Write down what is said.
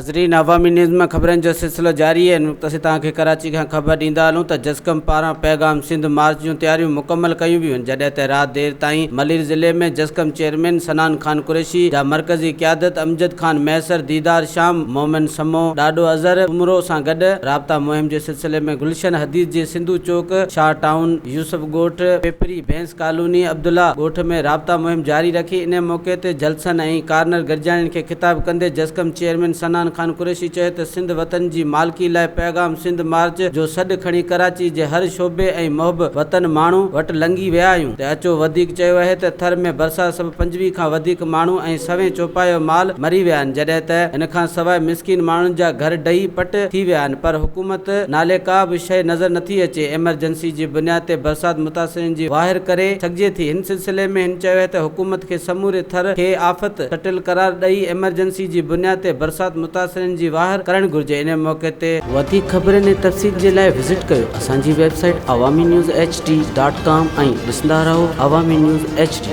ناظرين عوامي نيوز مان خبرن جو سلسلو جاري آهي ان وقت اسين توهان کي ڪراچي کان خبر ڏيندا هلون ته جسقم پاران پيغام سنڌ مارچ جون تياريون مڪمل ڪيون ويون آهن جڏهن ته رات دير تائين ملير ضلعي ۾ جسقم چيئرمين صنعان خان قريشي جا مرڪزي قيادت امجد خان مهيسر، ديدار شام، مومن سمون، ڏاڏو اظهر سومرو سان گڏ رابطا مهم جي سلسلي ۾ گلشن حديد جي سنڌو چوڪ، شاهه ٽائون، يوسف ڳوٺ، پپري ڀينس ڪالوني، عبدالله ڳوٺ ۾ رابطا مهم جاري رکي انهي موقعي تي جلسن ۽ ڪارنر گڏجاڻين کي خطاب ڪندي جسقم چيئرمين صنعان خان قريشي چيو ته سنڌ وطن جي مالڪي لاء پيغام سنڌ مارچ جو سڏ کڻي ڪراچي جي هر شعبي ۽ محب وطن ماڻهو وٽ لنگهي ويا آهيون ته اچو وڌيڪ چيو اهي ته ٿر ۾ برسات سبب 25 کان وڌيڪ ماڻهو ۽ سوين چوپايو مال مري ويا آهن جڏهن ته ان کان سواء مسڪين ماڻهن جا گهر ڊهي پٽ ٿي ويا آهن پر حڪومت نالي ڪا به شيء نظر نٿي اچي ايمرجنسي جي بنياد تي برسات متاثرين جي واهر ڪري سگهجي ٿي هن سلسلي ۾ هن چيو اهي ته حڪومت کي سموري ٿر کي آفت سٽيل قرار ڏئي ايمرجنسي جي بنياد تي برسات متاثرين جي واهر ڪرڻ گهرجي انهي موقعي تي وڌيڪ خبرن ۽ تفصيل جي لاء وزٽ ڪيو اسان جي website Awami news H D dot com ۽ ڏسندا رهو عوامي نيوز ايڇ ڊي.